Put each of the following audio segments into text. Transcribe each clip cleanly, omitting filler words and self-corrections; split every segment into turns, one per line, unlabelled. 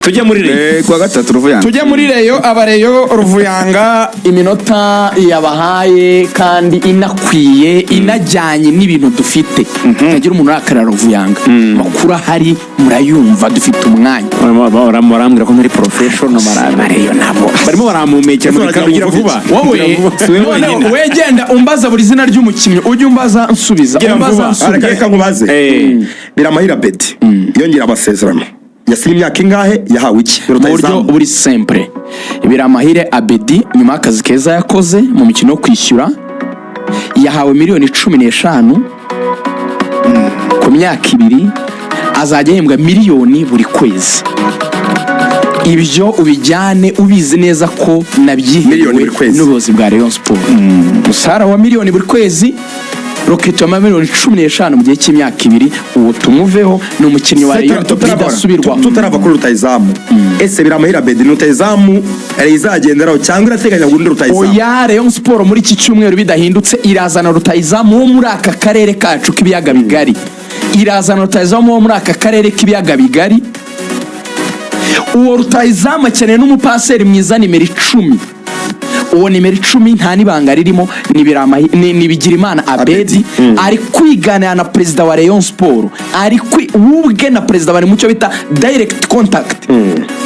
Tujye muri Rayon.
Kuwa gatatu, Ruvuyanga.
Tujye muri Rayon. Aba Rayon, Ruvuyanga, iminota yabahaye kandi inakwiye, inajyanye n'ibintu dufite. Utagira umuntu urakarira Ruvuyanga, amakuru ahari murayumva, dufite umwanya.
Barambwira ko ntari professional.
Aba Rayon nabo
Barimo barampumekera mu
Ese
bikaro. Gira
uragira
vuba.
Wowe
Gira vuba. Si wowe
noneho
wenyine.
we genda umbaza buri zina ry'umukinnyi, ujye umbaza nsubiza.
Gira
Umbaza
vuba.
nsubiza.
Reka, reka nkubaze. Biramahire Abedi yongera amasezerano, yasinye imyaka ingahe? Yahawe iki?
Mu buryo
Rutahizamu.
buri simple, Biramahire Abedi, nyuma y'akazi keza yakoze mu mikino yo kwishyura, yahawe miliyoni 15 ku myaka 2, azajya ahembwa miliyoni buri kwezi. Ibyo ubijyane ubizi neza ko
Miliyoni
nabyiherewe
buri kwezi.
n'ubuyobozi bwa Rayon Sport. Umushahara wa miliyoni buri kwezi, recrutement miliyoni 15 mu gihe cy'imyaka 2. Uwo tumuveho, ni umukinnyi wa Rayon bidasubirwaho.
Tutarava kuri rutahizamu, ese Biramahire Abedi ni rutahizamu Rayon izagenderaho cyangwa irateganya undi rutahizamu?
Oya, Rayon Sport muri iki cyumweru bidahindutse irazana rutahizamu wo muri aka karere kacu k'ibiyaga bigari. Irazana rutahizamu wo muri aka karere k'ibiyaga bigari. Uwo rutahizamu akeneye n'umupaseri mwiza, nimero 10. Uwo nimero 10 nta n'ibanga ririmo, ni Bigirimana Abedi. Ari kwiganira na perezida wa Rayon Sport, ari kwi ubwe na perezida bari mu cyo bita direct contact.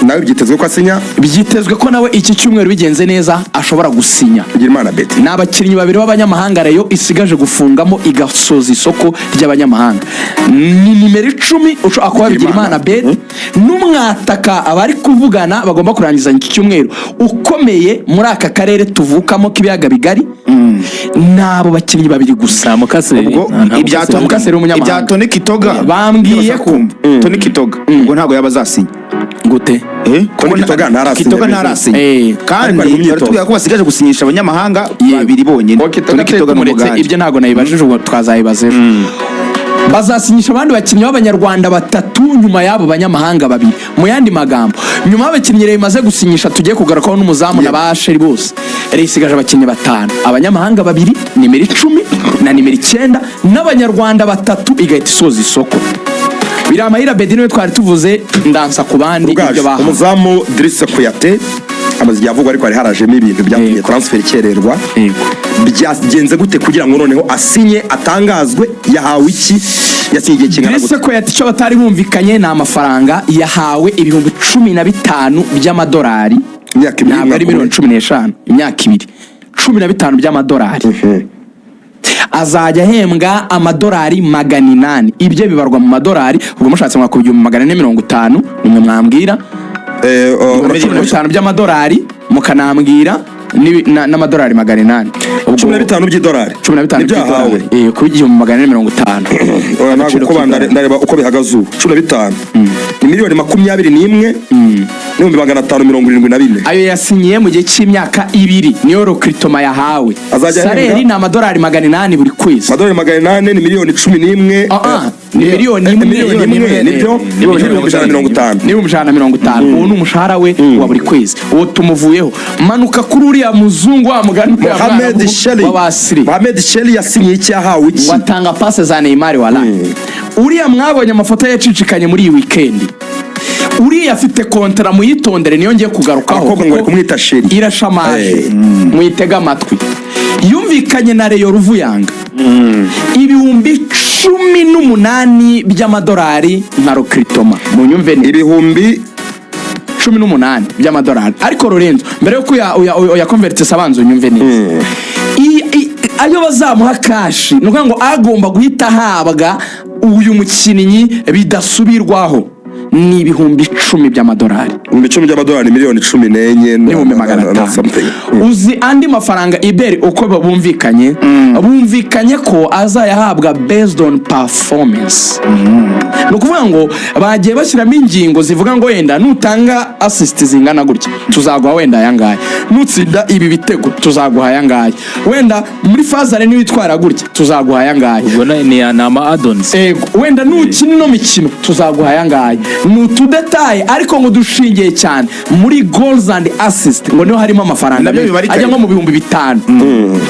Nawe byitezwe ko asinya?
Byitezwe ko nawe iki cyumweru bigenze neza ashobora gusinya.
Bigirimana Abedi.
Ni abakinnyi babiri b'abanyamahanga Rayon isigaje gufungamo igasoza isoko ry'abanyamahanga. Ni nimero 10 ushobora kuba Bigirimana Abedi, n'umwataka abari kuvugana bagomba kurangizanya iki cyumweru, ukomeye muri aka karere tuvukamo k'ibiyaga bigari. Ni abo bakinnyi babiri gusa.
Nta mukaseri.
Ubwo
Nta
ibya
mukaseri.
Mukaseri w'umunyamahanga.
Ibya Tony Kitoga.
Bambwiye ko
kumva Tony Kitoga, ubwo ntabwo yaba azasinya.
Gute?
Eh?
Tony Kitoga ntarasinya.
Kitoga ntarasinya. Kandi
Ariko ari mu myitozo.
baratubwira ko basigaje gusinyisha abanyamahanga
Yego.
babiri bonyine.
Tony Kitoga tumuretse,
n'Umugande.
Ibyo ntabwo nabibajije, ubwo twazabibaza ejo. Bazasinyisha abandi bakinnyi b'abanyarwanda batatu nyuma y'abo banyamahanga babiri. Mu yandi magambo, nyuma y'abakinnyi Rayon imaze gusinyisha tugiye kugarukaho, n'umuzamu na ba Sheri bose, Rayon isigaje abakinnyi batanu: abanyamahanga babiri, nimero 10 na nimero 9, n'abanyarwanda batatu, igahita isoza isoko. Biramahire Abedi niwe twari tuvuze, ndansa ku bandi ibyo
Rugaju,
bahawe.
Umuzamu Drissa Kouyaté amaze igihe avugwa, ariko hari harajemo ibintu byatumye transfer ikererwa. Byagenze gute kugira ngo noneho asinye, atangazwe? Yahawe iki? Yasinye igihe kingana
Drissa
gute?
Kouyaté, icyo batari bumvikanye ni amafaranga. Yahawe 15,000 by'amadolari.
Imyaka 2?
Ntabwo ari miliyoni 15, imyaka 2, 15 by'amadolari. Azajya ahembwa amadolari 800. Ibyo bibarwa mu madolari, ubwo mushatse mwakubye 450,000, nimwe mwambwira. 15 by'amadolari, mukanambwira n'amadolari 800. Ubwo
15 by'idolari.
15
Nibyo yahawe.
by'idolari, kuba 1450.
Oya, ntabwo.
Agaciro
Uko
k'idolari.
Ndareba uko bihagaze ubu, 15 ni miliyoni 21,574,000.
Ayo yasinyiye mu gihe cy'imyaka 2, niyo recrutement yahawe.
Azajya
Salaire ni amadolari 800 buri kwezi.
Amadolari 800 ni miliyoni 11.
Ah, ah, ni miliyoni imwe.
Miliyoni imwe nibyo, n'150,000.
N'150,000. Uwo ni umushahara we wa buri kwezi. Uwo tumuvuyeho, manuka kuri uriya muzungu wa mugani, uriya
Mohamed
mwarabu
Sheli.
w'abasiri.
Mohamed Sheli yasinyiye iki? Yahawe iki?
Watanga passe za Neymar wala. Uriya mwabonye amafoto yacicikanye muri iyi weekend. Uriya afite contrat, muyitondere, niyo ngiye kugarukaho.
Abakobwa ngo bari
Kuko
kumwita chéri.
irashamaje. Muyitege amatwi. Yumvikanye na Rayon, Ruvuyanga, 18,000 by'amadolari nka recrutement. Munyumve neza.
Ibihumbi
18 by'amadolari. Ariko Lorenzo, mbere yuko uya convertisa, abanza unyumve neza. Ayo bazamuha cash, ni ukuvuga ngo agomba guhita ahabwa uyu mukinnyi bidasubirwaho ni 10,000 by'amadolari.
10,000 by'amadolari, miliyoni 14
N'ibihumbi magana
na
atanu.
something.
Uzi andi mafaranga iberi uko bumvikanye? Bumvikanye ko azayahabwa based on performance. Ni ukuvuga ngo bagiye bashyiramo ingingo zivuga ngo wenda nutanga assist zingana gutya tuzaguha wenda aya ngaya, nutsinda ibi bitego tuzaguha aya ngaya, wenda muri phase aller niwitwara gutya tuzaguha aya ngaya.
Ubwo ni ama add-ons.
Ego, wenda nukina ino mikino tuzaguha aya ngaya. Ni utudétails, ariko ngo dushingiye cyane muri goals and assist, ngo niho harimo amafaranga
Nabyo
menshi.
bibarika.
Ajya nko mu 5000,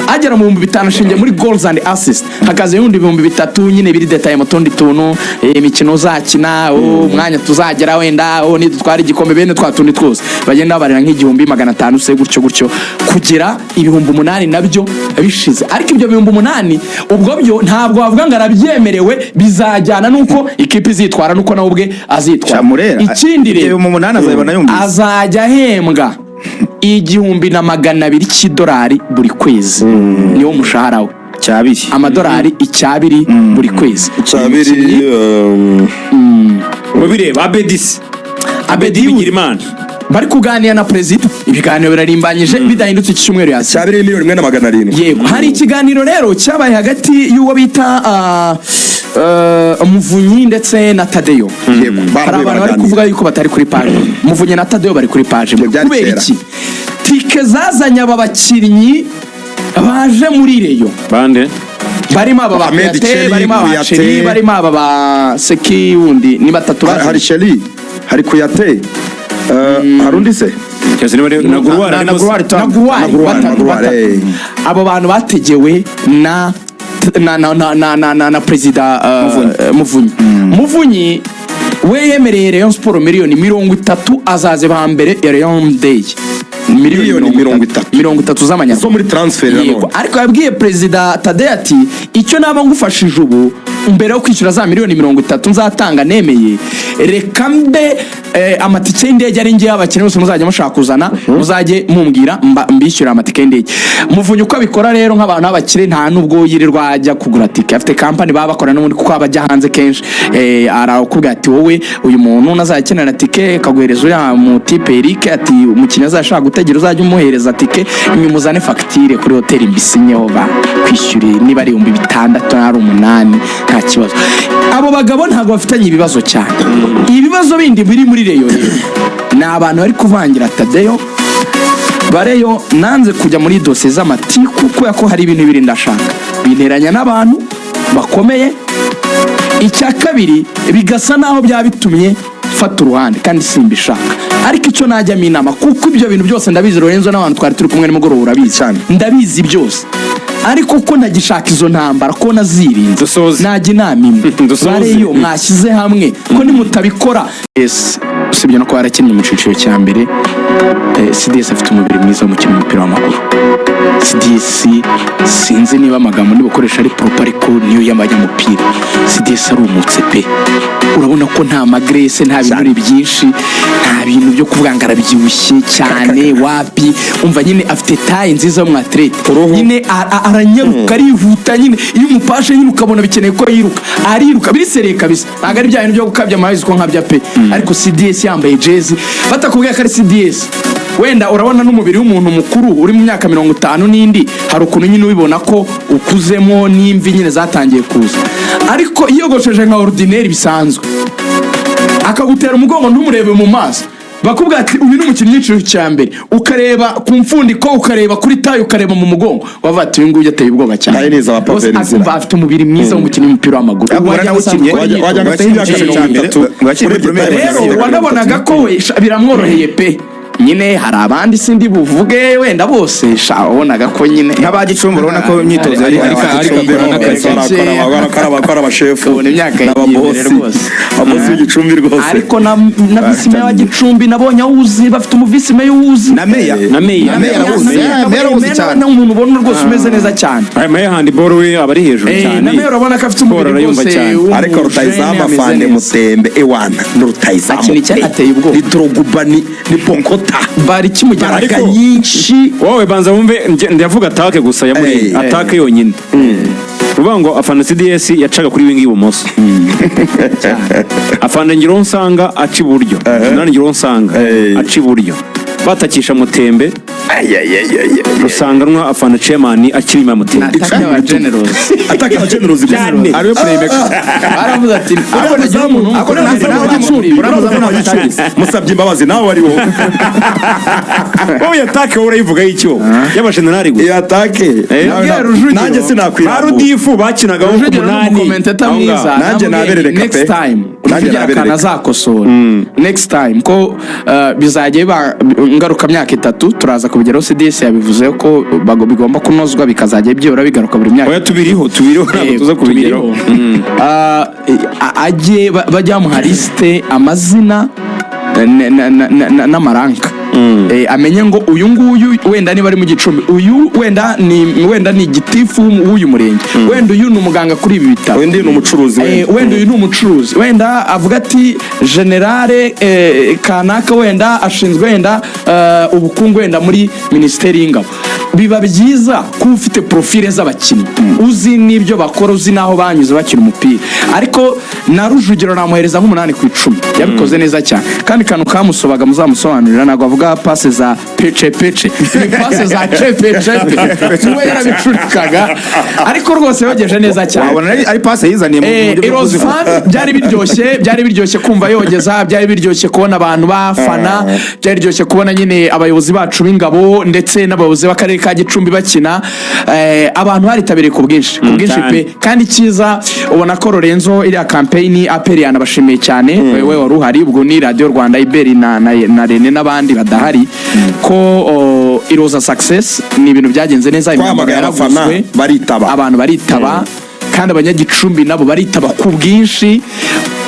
agera mu 5000 ashingiye muri goals and assist, hakaza ibindi 3000 nyine biri détaillé mu tundi tuntu, imikino uzakina, oh, umwanya tuzagera wenda, oh, nidutwara igikombe, bene twa tundi twose bagenda babarira nk'1500 se, gutyo gutyo kugera 8000 nabyo bishize. Ariko ibyo 8000 ubwo byo ntabwo wavuga ngo arabyemerewe, bizajyana n'uko ikipe izitwara n'uko nawe ubwe azitwara.
Shamurera
Ikindi rero,
8000 azabibona yumvise.
Azajya ahembwa 1200 cy'idolari buri kwezi, niwo mushahara we.
Cyabiri.
Amadolari icyabiri buri kwezi.
Cyabiri.
Mubireba Abedisi.
Abedi
Bigirimana.
Bari kuganira na perezida, ibiganiro birarimbanyije, bidahindutse iki cyumweru yasize.
Cyabiri, 1,700,000.
Yego, hari ikiganiro rero cyabaye hagati y'uwo bita Muvunyi ndetse na Tadeyo.
Yego,
Hari
barahuye,
abantu bari
baraganira.
kuvuga yuko batari kuri page. Muvunyi na Tadeyo bari kuri page.
Ibyo byari
Kubera
kera.
iki? Tike zazanye aba bakinnyi baje muri Rayon,
Bande?
Barimo aba ba
Ahmed
Kouyaté,
Cheri,
barimo aba ba
Kouyaté.
Cheri, barimo aba ba Seki wundi, ni batatu
Hari
bazanye.
Sheri, hari Kouyaté, hari undi se?
Cyose niba ari na Guruwari.
Na Guruwari.
Na Guruwari.
Na Guruwari,
Batatu,
na Guruwari,
batatu. Abo bantu bategewe na perezida Muvunyi. Muvunyi we yemereye Rayon Sport miliyoni 30, azaze ba mbere ya Rayon Day.
Miliyoni 30.
30 z'amanyarwanda.
Zo muri transfer
Yego,
nanone.
ariko yabwiye perezida Tade ati: "Icyo naba ngufashije ubu, mbere yo kwishyura za miliyoni 30 nzatanga nemeye, reka mbe amatike y'indege ari ngewe, abakinnyi bose muzajya mushaka kuzana muzajye mumbwira mbishyura amatike y'indege." Muvunyi uko abikora rero, nk'abantu b'abakire, nta nubwo yirirwa ajya kugura tike, afite kampani baba bakora n'ubundi, kuko aba ajya hanze kenshi. Arakubwira ati: "Wowe uyu muntu nazajya akenera tike," akaguhereza uriya mutipe Eric, ati: "Umukinnyi azashaka gutegera uzajya umuhereza tike, nyuma uzane fagitire kuri hoteli mbisinyeho, bakwishyure, niba ari 6000 ari 8000, nta kibazo." Abo bagabo ntabwo bafitanye ibibazo cyane. Ibibazo bindi biri muri Rayon rero ni abantu bari kuvangira Tadeyo. Bareyo nanze kujya muri dosiye z'amatiku kubera ko hari ibintu bibiri ndashaka binteranya n'abantu bakomeye. Icya kabiri, bigasa naho byaba bitumye mfata uruhande kandi simbishaka. Ariko icyo najyamo inama, kuko ibyo bintu byose ndabizi, Lorenzo, n'abantu twari turi kumwe nimugoroba urabizi.
Cyane.
Ndabizi byose, ariko ko ntagishaka izo ntambara, ko nazirinze,
Dusoze.
najya inama imwe.
Dusoze.
Bareyo mwashyize hamwe, ko nimutabikora. Yes, usibye no kuba yarakinnye mu cyiciro cya mbere, CDS afite umubiri mwiza w'umukino w'umupira w'amaguru. CDS, sinzi niba amagambo nibukoresha ari proper, ariko niyo y'abanyamupira, CDS arumutse pe. Urabona ko nta magraisse, nta binure byinshi, nta bintu byo kuvuga ngo arabyibushye cyane, wapi. Umva nyine afite taille nziza y'umwathlète nyine, aranyaruka, arihuta nyine. Iyo umupashe nyine ukabona bikeneye ko yiruka, ariruka biri sérieux kabisa, ntabwo ari bya bintu byo gukabya amazi ko nkabya pe. Ariko CDS yambaye jezi, batakubwiye ko ari CDS, wenda urabona n'umubiri w'umuntu mukuru uri mu myaka 50 n'indi, hari ukuntu nyine ubibona ko ukuzemo n'imvi nyine zatangiye kuza. Ariko yiyogosheshe nka ordinaire bisanzwe, akagutera umugongo ntumurebe mu maso, bakubwira ati: "Uyu ni umukinnyi w'icyiciro cya mbere," ukareba ku mfundiko, ukareba kuri taille, ukareba mu mugongo, bavuga ati: "Uyu nguyu ateye ubwoba cyane."
Taille ni iza ba
Rwose
Pavelh
akumva
Nzira.
afite umubiri mwiza w'umukinnyi w'umupira w'amaguru.
Ariko
Wagira ngo
warawukinnye,
asanzwe akora
wagira ngo afite
imyitozo.
imyaka 30.
Wakiniye
Urebye
Premier
taille
Rero
Mirongo
wanabonaga ko we biramworoheye pe. Nyine hari abandi sindi buvuge wenda bose sha, wabonaga ko nyine
Nk'aba Gicumbi urabona ko imyitozo yari
Ariko akora n'akazi.
Akora abashefu
Ubona imyaka yagiye imbere
n'ababosi
rwose.
Ababosi b'Igicumbi rwose.
Ariko na visi meya wa Gicumbi nabonye awuzi, bafite umuvisi meya uwuzi.
Na meya.
Na meya.
Na meya arawuzi.
Na
Meya arawuzi cyane.
ni umuntu ubona rwose umeze neza cyane.
Aya meya handball we aba ari hejuru cyane.
Na meya urabona ko afite
Siporo
umubiri
arayumva
rwose
cyane.
Ariko
w'umujene,
rutayizamu
ameze
afande
neza.
Mutembe ewana ni rutayizamu
Akina icyane,
pe.
ateye ubwoba.
Ni Drogba, ni Ponkota.
Bari kimujyana.
Imbaraga nyinshi.
Wowe banza wumve, ndavuga attaque gusa ya muri attaque yonyine. Uvuga ngo afana CDS yacaga kuri wing y'ibumoso, afana Ngironsanga aca iburyo, Jenerali Ngironsanga aca iburyo, batakisha Mutembe. Rusanganwa afana chairman akiri inyuma ya moteri.
Attaque y'aba generals.
Attaque y'aba generals.
Cyane.
Ariwe playmaker.
Baravuze ati
Uriya muzamu,
Ako
uriya muzamu wa Gicumbi, uriya muzamu wa Gicumbi, musabye imbabazi nawe wari wowe.
Wowe attaque wowe urayivuga y'icyo y'abajenerali gusa.
Iyo attaque
Yabwiye Rujugiro.
nanjye
Ba
sinakwirambura.
Rudifu bakinagaho ku
Rujugiro ni
munani.
umucommentator
Aho ngaho.
mwiza.
Nanjye
Namubwiye
naberereka
next
pe.
time
Nanjye
Rujugiro
naberereka.
akantu azakosora next time ko bizajya biba ngarukamyaka 3, turaza kubigeraho. CDS yabivuze ko bigomba kunozwa, bikazajya byibura bigaruka buri myaka.
Oya, tubiriho, tubiriho, ntabwo tuza kubigeraho.
Tubiriho. Ajye bajya bamuha liste, amazina n'amaranka, amenye ngo uyu nguyu wenda niba ari mu Gicumbi, uyu wenda ni gitifu w'uyu murenge, wenda uyu ni umuganga kuri ibi bitaro,
Undi ni umucuruzi wenda.
Wenda uyu ni umucuruzi, wenda avuga ati generale kanaka wenda ashinzwe wenda ubukungu wenda muri minisiteri y'ingabo. Biba byiza kuba ufite profile z'abakinnyi, uzi n'ibyo bakora, uzi n'aho banyuze bakina umupira. Ariko na Rujugiro namuhereza nk'8 ku icumi, yabikoze neza cyane. Kandi kantu kamusobaga muzamusobanurira, ntabwo avuga passe za pece pece, ni passe za cepe cepe, we yarabicurikaga, ariko rwose yogeje neza cyane.
Wabona ari passe yizaniye mu buryo
It
bwo
was
kuzikora.
fun, byari biryoshye, byari biryoshye kumva yogeza, byari biryoshye kubona abantu bafana, byari biryoshye kubona nyine abayobozi bacu b'ingabo ndetse n'abayobozi b'akarere ka Gicumbi bakina. Abantu baritabiriye ku bwinshi, ku bwinshi
cyane.
pe. Kandi icyiza, ubona ko Lorenzo iriya campaign APR yanabashimiye cyane. Wewe wari uhari ubwo, ni Radiyo Rwanda, Iberi na Rene n'abandi badahari, ko it was a success, ni ibintu byagenze neza, imyambaro
Twahamagaye abafana
yaraguzwe,
baritaba.
Abantu baritaba, kandi abanyagicumbi nabo baritaba ku bwinshi.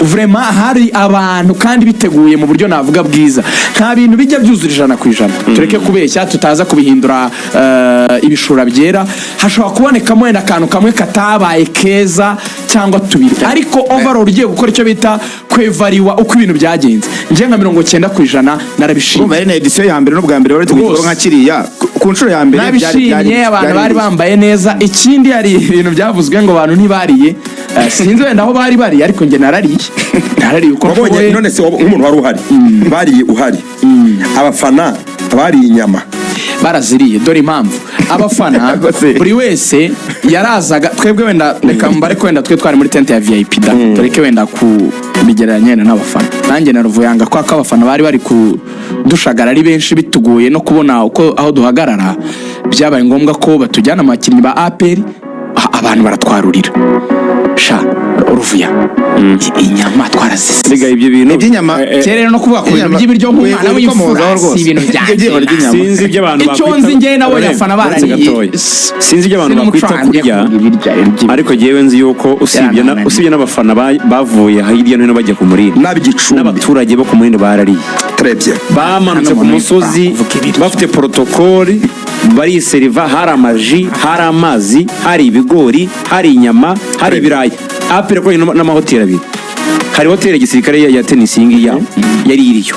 Vraiment hari abantu kandi biteguye mu buryo navuga bwiza. Nta bintu bijya byuzura 100%, tureke kubeshya, tutaza kubihindura ibishura byera. Hashobora kubonekamo wenda akantu kamwe katabaye keza cyangwa tubiri, ariko overall ugiye gukora icyo bita kwevariwa uko ibintu byagenze, njye nka 90% narabishimye.
Urumva ari na édition ya mbere, n'ubwa mbere wari tugiye
Rwose.
nka kiriya ku nshuro ya mbere
Nabishimye, abantu bari bambaye neza. Ikindi, hari ibintu byavuzwe ngo abantu ntibariye. Sinzi wenda aho bari bari, ariko njye narariye, narariye uko
Wabonye
nshoboye.
none se nk'umuntu wari uhari, bariye uhari, abafana bariye inyama?
Baraziriye. Dore impamvu: abafana
Rwose.
buri wese yarazaga. Twebwe wenda reka mbare ko wenda twe twari muri tente ya VIP da, tureke wenda kubigereranya wenda n'abafana. Nanjye na Ruvuyanga, kwa ko abafana bari bari kudushagara ari benshi, bitugoye no kubona uko aho duhagarara, byabaye ngombwa ko batujyana mu bakinnyi ba APR, abantu baratwarurira. Sha Ruvuya, inyama twarazisize.
Erega ibyo bintu
Iby'inyama-
Kera rero no kuvuga ku bintu
Inyama-
by'ibiryo nk'umwana
wikomozaho
w'imfura
rwose.
si ibintu byanjye.
Ibyo by'inyama.
Sinzi ibyo abantu
Icyo
bakwita-
nzi njye nabonye abafana
Uretse
barariye.
gatoya. Sinzi ibyo abantu bakwita kurya, ariko jyewe nzi yuko usibye
Yarananiye.
usibye n'abafana bavuye hirya no hino bajya ku Murindi,
N'ab'Igicumbi.
n'abaturage bo ku Murindi barariye.
Très bien.
Bamanutse
Hano
ku
umuntu
musozi
kuvuga ibiryo.
bafite protocole, bariseriva, hari amaji, hari amazi, hari ibigori, hari inyama, hari ibirayi. APR yakoranye n'amahoteli abiri. Hari hoteli ya gisirikare ya tenisi, iyi ngiyi yabo yari iriyo,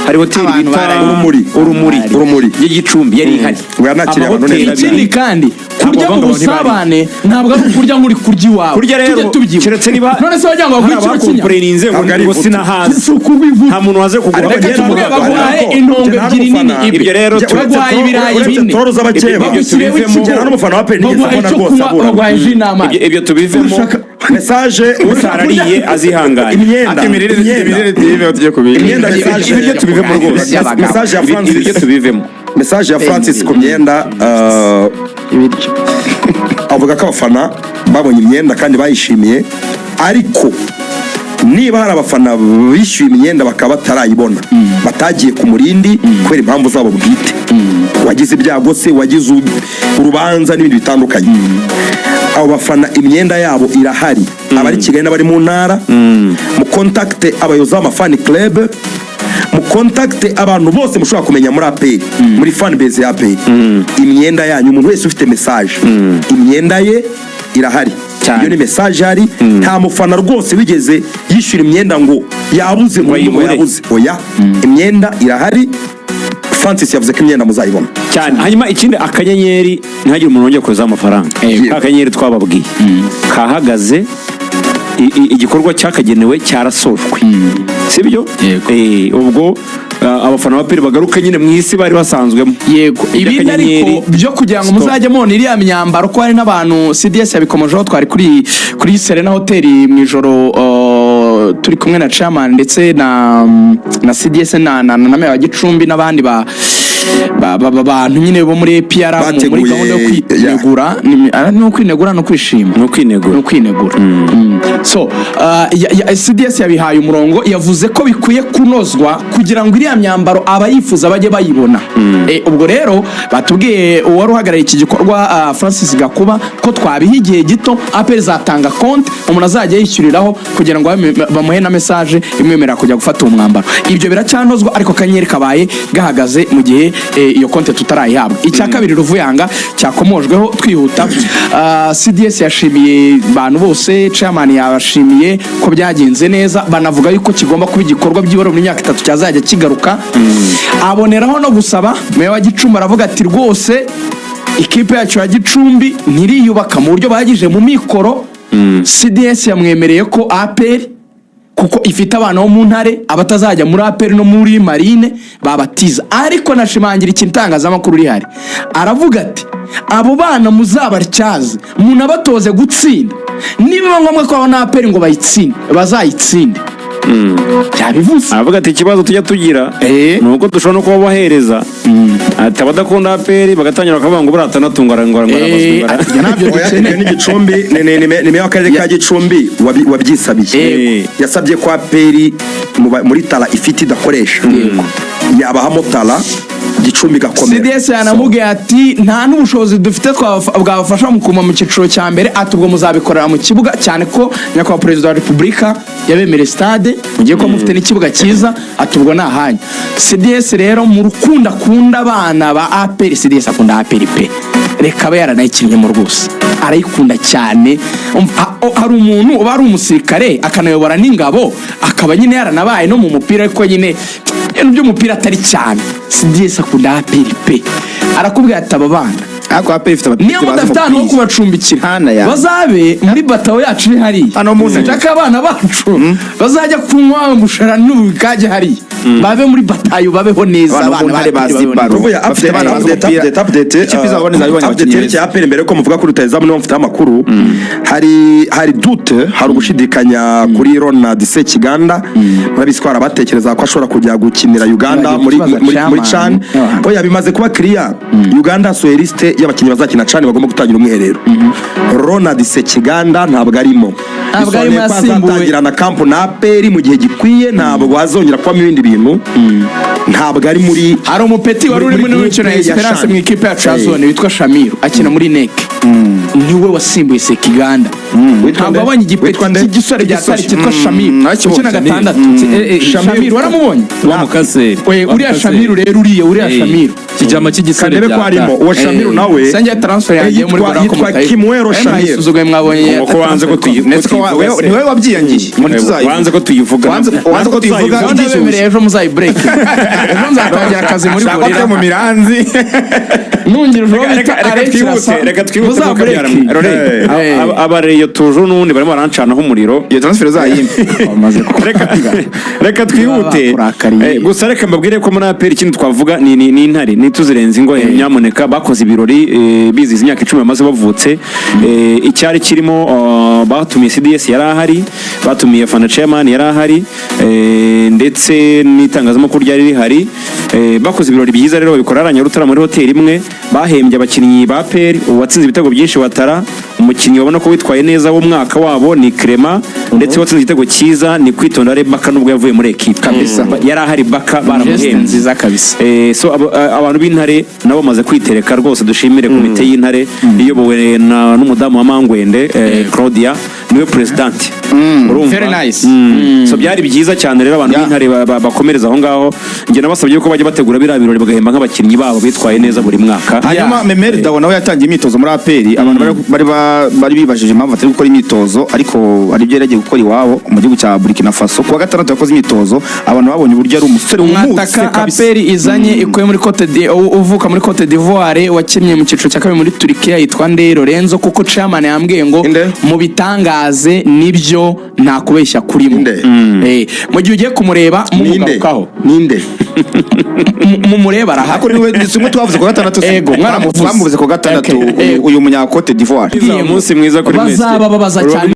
hari hoteli
Abantu
bita
barariye.
Urumuri.
Urumuri.
Urumuri.
Y'Igicumbi yari ihari.
Ngo yanakiriye abantu
Amahoteli
neza.
abiri.
Ikindi kandi, kurya
bavuga
mu
ngo
busabane ntabwo ari ukurya nk'uri kurya iwawe.
Kurya rero,
Tujye tubyibuka.
keretse niba
None se wagira ngo
hari
baguhe ikiro cy'inyama?
abakomporeninze ngo
Ntabwo ari
ngo
ivutu.
sinahazi.
Si ukubivuga.
Nta muntu waze kugura.
Ariko
Reka
njye
tuvuge
ntabwo-
baguhaye
ariko
intongo
njye nta
ebyiri nini
n'umufana.
ibi.
Ibyo rero
Baguhaye ibirayi
Uretse
bine.
toro z'abakeba.
Bagushyiriyeho
Ibyo
ikigori.
Njye nta n'umufana wa APR nigeze
Baguhaye
mbona
icyo
rwose
kunywa,
abura.
baguhaye ji n'amazi.
Ibyo tubivemo.
Message
Utarariye azihangane.
Imyenda.
Imirire
Imyenda.
imirire tv tugiye kubira.
Imyenda, message.
Ibiryo tubivemo rwose.
By'abagabo.
Message ya Francis.
Ibiryo tubivemo.
Message ya Francis ku myenda,
Ibiryo.
avuga ko abafana babonye imyenda kandi bayishimiye, ariko niba hari abafana bishyuye imyenda bakaba batarayibona, batagiye ku Murindi kubera impamvu zabo bwite, wagize ibyago se, wagize urubanza n'ibindi bitandukanye, abo bafana imyenda yabo irahari. Abari Kigali n'abari mu ntara, mu contacte abayobozi b'amafan club, mu contacte abantu bose mushobora kumenya muri APR, muri fan base ya APR. Imyenda yanyu, umuntu wese ufite message, imyenda ye irahari.
Cyane.
Iyo ni message ihari. Nta mufana rwose wigeze yishyura imyenda ngo yabuze mu
Ngo
ngo
ayibure.
yabuze. Oya, imyenda irahari. Francis yavuze ko imyenda muzayibona.
Cyane. Hanyuma ikindi, akanyenyeri, ntihagire umuntu wongera kohereza amafaranga.
Yego.
Akanyenyeri twababwiye kahagaze, igikorwa cyakagenewe cyarasojwe, sibyo?
Yego.
Ubwo Abafana ba APR bagaruke nyine mu isi bari basanzwemo.
Yego, ibindi ariko
Akanyenyeri.
byo kugira ngo
Stop.
muzajye mubona iriya myambaro, ko hari n'abantu, CDS yabikomojeho, twari kuri Serena Hotel mu ijoro, turi kumwe na chairman ndetse na CDS na Meya wa Gicumbi n'abandi ba bantu nyine bo muri APR muri
Bateguye,
gahunda yo kwinegura. Ni ukwinegura no kwishima.
Ni ukwinegura.
Ni ukwinegura. So CDS yabihaye umurongo, yavuze ko bikwiye kunozwa kugira ngo iriya myambaro abayifuza bajye bayibona. Ubwo rero batubwiye, uwari uhagarariye iki gikorwa, Francis Gakuba, ko twabiha igihe gito, APR izatanga konti umuntu azajya yishyuriraho kugira ngo bamuhe na message imwemerera kujya gufata uwo mwambaro. Ibyo biracyanozwa, ariko akanyenyeri kabaye gahagaze mu gihe iyo konti tutarayihabwa. Icya kabiri, Ruvuyanga, cyakomojweho twihuta, CDS yashimiye abantu bose, chairman yabashimiye ko byagenze neza, banavuga yuko kigomba kuba igikorwa byibura mu myaka 3 cyazajya kigaruka. Aboneraho no gusaba meya wa Gicumbi, aravuga ati: "Rwose ikipe yacu ya Gicumbi ntiriyubaka mu buryo buhagije mu mikoro." CDS yamwemereye ko APR, kuko ifite abana bo mu Ntare, abatazajya muri APR no muri Marine babatiza, ariko nashimangira ikintu itangazamakuru rihari, aravuga ati: "Abo bana muzabatyaze, munabatoze gutsinda, nibiba ngombwa ko babona APR ngo bayitsinde, bazayitsinde." Byabivuze.
Aravuga ati: "Ikibazo tujya tugira ni uko dushobora no kubabahereza," ati, "abadakunda APR bagatangira bakavuga ngo buriya atandatu ngo
Ati, "Ibyo ntabyo
Oya,
dukeneye."
ibyo ni Gicumbi, ni meya w'akarere ka Gicumbi wabyisabiye. Yasabye ko APR muri tara ifite idakoresha yabahamo tara, Gicumbi igakomera.
CDS yanamubwiye ati: "Nta n'ubushobozi dufite bwabafasha mu kuguma mu cyiciro cya mbere," ati: "Ubwo muzabikorera mu kibuga, cyane ko nyakubahwa Perezida wa Repubulika yabemereye stade, mugiye kuba mufite n'ikibuga cyiza," ati: "Ubwo ni ahanyu." CDS rero mu rukundo akunda abana ba APR, CDS akunda APR pe, reka abe yaranayikinnyemo rwose, arayikunda cyane. Hari umuntu uba ari umusirikare akanayobora n'ingabo, akaba nyine yaranabaye no mu mupira, ariko nyine ibintu by'umupira atari cyane. CDS akunda APR pe, arakubwira ati: "Aba bana
Ariko APR ifite abapeti
niyo
bazi
mudafite ahantu ho
umupira.
kubacumbikira,
Hana ya.
bazabe muri batayo yacu iri hariya."
Hano mu ntare.
Sinshaka abana bacu bazajya kunywa umushara n'ubukage hariya, babe muri batayo, babeho neza.
Abana bo mu
Abana
Ntare
ba APR
bazi
babeho
baro.
neza.
Tuvuye
Bafite
update,
abana bazi
update,
umupira.
update, update,
Ikipe izabona izabibonye
update
abakinnyi
yerekeye
beza.
APR. Mbere yuko muvuga kuri rutahizamu niba mufite amakuru, hari doute, hari ugushidikanya kuri Ronald Sekiganda. Murabizi ko hari abatekereza ko ashobora kujya gukinira Uganda
Bagiye
muri
kukibaza
muri
chairman.
CHAN. Oya, bimaze kuba clear. Uganda yasohoye liste y'abakinnyi bazakina CHAN bagomba gutangira umwiherero. Ronald Sekiganda ntabwo arimo.
Ntabwo arimo,
Bisobanuye ko
yasimbuwe.
azatangira na camp na APR mu gihe gikwiye, ntabwo hazongera kubamo ibindi bintu, ntabwo ari muri
Hari umupeti wari uri muri
muri
mikino ya
groupe ya
Esperance
CHAN.
mu ikipe yacu ya zone witwa Shamiru, akina muri NEC, niwe wasimbuye Sekiganda.
Witwa
Ntabwo
nde?
wabonye igipeti
Witwa nde?
cy'igisore bya tari cyitwa Shamiru
Nakibonye.
ukina gatandatu?
Shamiru.
Shamiru waramubonye?
Wa mukaseri.
We, uriya Shamiru rero, uriya Shamiru.
Kijama cy'igisore.
Kandebe ko harimo uwo Shamiru nawe.
Sanjye transfer yanjye muri
Yitwa Kimwero Shamir.
Mwayisuzuguye, mwabonye.
Ko wanze ko
Ndetse ko
tuyivuga se.
ni wowe wabyiyangiye ngo ntituzayivuge.
Wanze ko tuyivuga.
Wanze ko tuyivuga.
Gahunda bemereye, ejo muzayibureke, ejo nzatangira akazi muri
Shaka ko
Gorilla
mu miranzi.
Nungirije uwo
Reka
bita
reka
Alex
twihute,
Rasa.
reka twihute.
Muzabureke.
Abareyo tuje n'ubundi barimo barancanaho umuriro.
Iyo transfer uzayimpe.
Reka twihute.
Bakurakariye.
Gusa reka mbabwire ko muri APR ikindi twavuga ni Intare ntituzirenze ingo, nyamuneka. Bakoze ibirori, bizihiza imyaka 10 bamaze bavutse. Icyari kirimo, batumiye CDS yari ahari, batumiye Fana Chairman yari ahari, ndetse n'itangazamakuru ryari rihari. Bakoze ibirori byiza rero, babikora hariya Nyarutarama muri hoteli imwe. Bahembye abakinnyi ba APR, uwatsinze ibitego byinshi Watara, umukinnyi babona ko witwaye neza w'umwaka wabo ni Clement, ndetse uwatsinze igitego cyiza ni Kwitonda Rebaka nubwo yavuye muri ekipe
Kabisa.
Yari ahari Baka,
Geste
baramuhembye.
nziza kabisa.
So abantu b'Intare nabo bamaze kwitereka rwose. Dushimire komite y'Intare iyobowe n'umudamu wa Mangwende, Claudia, niwe president. Urumva?
Very nice.
So byari byiza cyane rero, abantu b'Intare bakomereza aho ngaho. Njye nabasabye ko bajya bategura biriya birori bagahemba nk'abakinnyi babo bitwaye neza buri mwaka.
Hanyuma Memel Dao nawe yatangiye imyitozo muri APR. Abantu bari bibajije impamvu atari gukora imyitozo, ariko hari ibyo yari yagiye gukora iwabo mu gihugu cya Burkina Faso. Kuwa gatandatu yakoze imyitozo, abantu babonye uburyo ari umusore wumutse
Umwataka
kabisa.
APR izanye ikuye muri Cote uvuka muri Cote d'Ivoire, wakinnye mu cyiciro cya kabiri muri Turkiya, yitwa Nde Lorenzo, kuko chairman yambwiye ngo
Inde?
mu bitangaze nibyo, nta kubeshya kurimo.
Inde?
Mu gihe ugiye kumureba
Ninde?
mumugarukaho.
Ninde?
Mumureba arahari.
Ariko niwe si umwe twavuze ku wa gatandatu se?
Ego, mwaramuvuze.
Twamuvuze ku wa gatandatu.
Okay,
uyu munya Cote d'Ivoire.
Umunsi mwiza kuri mwese.
Bazaba babaza cyane.